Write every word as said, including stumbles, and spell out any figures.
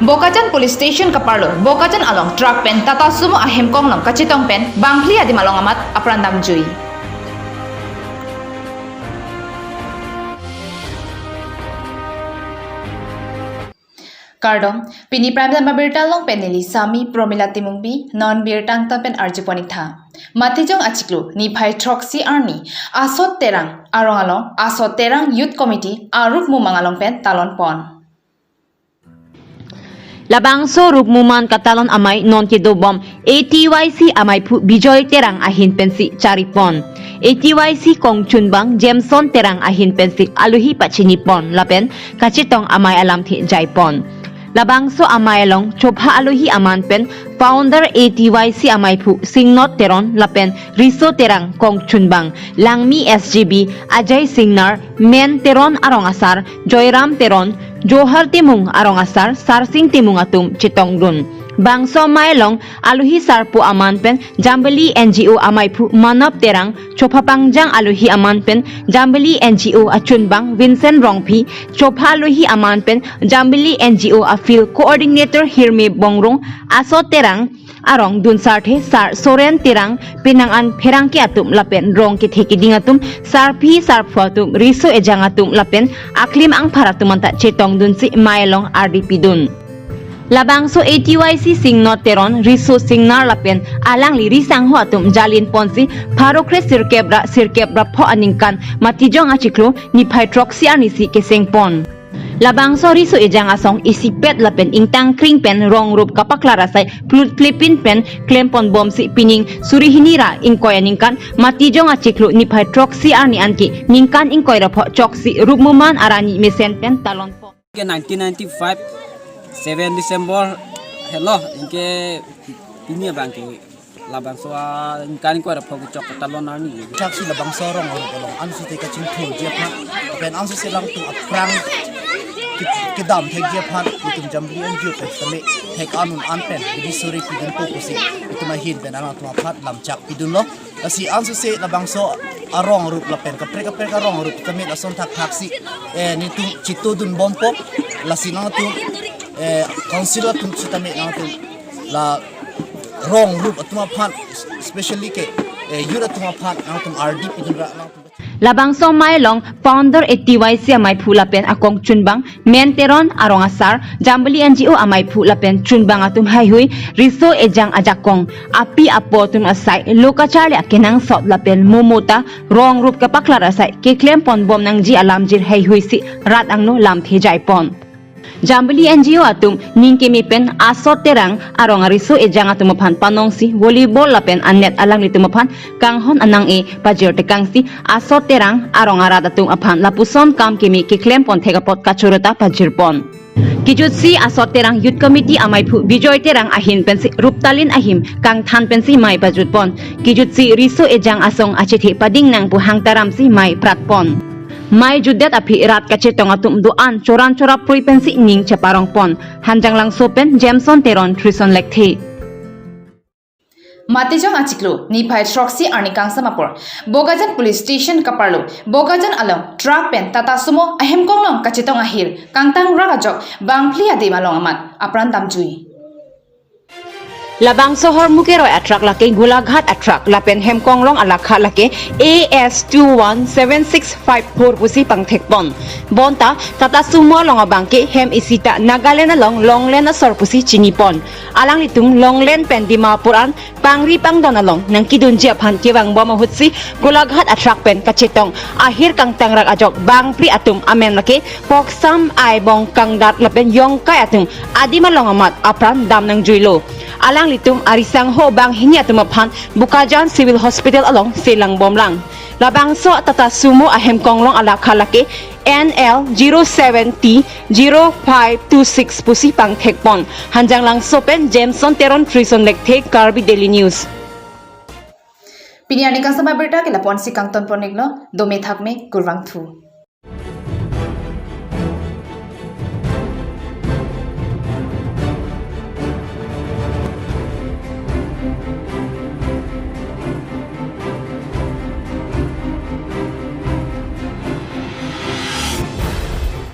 Bokajan Police Station kaparlo, Bokajan along truck pen Tata Sumo ahemkong along kachetong pen bangphli adim along amat apran damjui. Kardom, pini Prime Time abirta along pen neli Sami Promila Timungpi, non birta angton pen arjupon ik tha. Matijong achiklo, niphai throksi arni, Asot Terang arong along, Asot Terang Youth Committee arup mumang along pen talon pon. Labangso rup mumang katalon amei non kedobom A T Y C ameiphu Bijoy Terang ahin pensi charipon. A T Y C kongchunbang Jameson Terang ahin pensi alohi pachinipon lapen kachetong amei alamthe jaipon. Labangso amei along chopha alohi aman pen founder A T Y C ameiphu Singnot Teron lapen Riso Terang kongchunbang Langmi S G B Ajay Singnar, Men Teron arong asar, Joyram Teron, Johar Timung arong asar, Sarsing Timung atum chetongdun. Bangso amei along alohi sarpo aman pen Jambili N G O ameiphu Manap Terang, chopha pangjang alohi aman pen Jambili N G O achunbang Vincent Rongphi, chopha alohi aman pen Jambili N G O a field coordinator Hirme Bongrung, Asot Terang arong dunsarthe sar Soren Terang, penang an pherangke atum lapen rong kethe keding atum, sarpi sarpo atum, riso ejang atum lapen aklim angphar atum anta chetongdunsi amei along ardi pidun. Labangso A T Y C Singnot Teron, Riso Singnar lapen alangli risangho atum jalin ponsi pharo kre sirkep ra sirkep ra pho aningkan Matijong achiklo niphai throksi arnisi keseng pon. Labangso riso ejang asong isipet lapen ingtang kring pen rong rup kapaklar asai plut plepin pen klempon bomsi pining suri hini ra ingkoi aningkan Matijong achiklo niphai throksi arni anke ningkan ingkoi ra pho choksi rup mumang arani mesen pen talon pon. Ke nineteen ninety-five, seven December helo, anke pini abang ke labangso aningkan ingkoi ra pho kechok katalon arni. Throksi labangso arong arong along ansose kachingthurji aphan, pen ansose alangtum aphrang ke-, kedam thekji aphan, itum Jambili N G O pen tame thek anun an pen bidi suri pidunpo pusi itum ahin pen alangtum aphan lamchak pidunlo. Lasi ansose labangso arong rup lapen kaprek kaprek arong rup kami lason thakthak si, eh, netum chitodun bompo, lasi nangtum, eh, council atum sitame nangtum la rong rup atum aphan, especially ke, eh, youth atum aphan nangtum ardi pidun ra nangtum. Labangso amei along founder A T Y C ameiphu lapen akongchunbang Men Teron arong asar, Jambili N G O ameiphu lapen chunbang atum haihui, riso ejang ajakong, api apo atum asai, lo kacharli akenangsot lapen momo ta rong rup kapaklar asai keklem pon bom nangji alamjir haihui si rat angno lamthe jaipon. Jambili N G O atum ning keme pen Asot Terang arong ariso ejang atum aphan panongsi volleyball lapen anet alanglitum aphan kanghon anang-e pajir tekangsi Asot Terang arong arat atum aphan lapuson kam keme keklem pon thek apot kachoro ta pajir pon. Kejutsi Asot Terang Youth Committee ameiphu Bijoy Terang ahin pensi ruptalin ahim kangthan pensi mei pajut pon. Kejutsi riso ejang asong achethe pading nang pu hangtaramsi mei prat pon. Mei jutdet aphi rat kachetong atum do-an choran chorap puri pensi ning cheparong pon. Hanjanglangso pen Jameson Teron, Trison Lekthe. Matijong achiklo, niphai throksi arni kangsam apor, Bokajan Police Station kaparlo, Bokajan along truck pen Tata Sumo ahemkong along kachetong ahir, kangtang rak ajok, bangphli adim along amat apran damjui. Labangso ahormu keroi atruck lake Golaghat atruck lapen hemkong along alakha lake A S two one seven six five four pusi pangthek pon. Bonta Tata Sumo along abangke hem isi ta Nagaland along Longlen asor pusi chini pon. Alanglitum Longlen pen Dimapur an pangri pangdon along nangkedunji aphan kevang bom ahutsi Golaghat atruck pen kachetong ahir kangtang rak ajok bangphli atum amen lake Poksam, Aibong, Kangdat lapen Yongkai atum adim along amat apran dam nangjuilo. Alanglitum arisangho banghini atum aphan Bokajan Civil Hospital along selang bomlang. Labangso Tata Sumo ahemkong along alakha lake N L zero seven T zero five two six pusi pangthek pon. Hanjanglangso pen Jameson Teron, Trison Lekthe, Karbi Daily News. Pini arni kangsam abirta ke lapu-ansi kangton pon iknon, dome thakme, kurvangthu.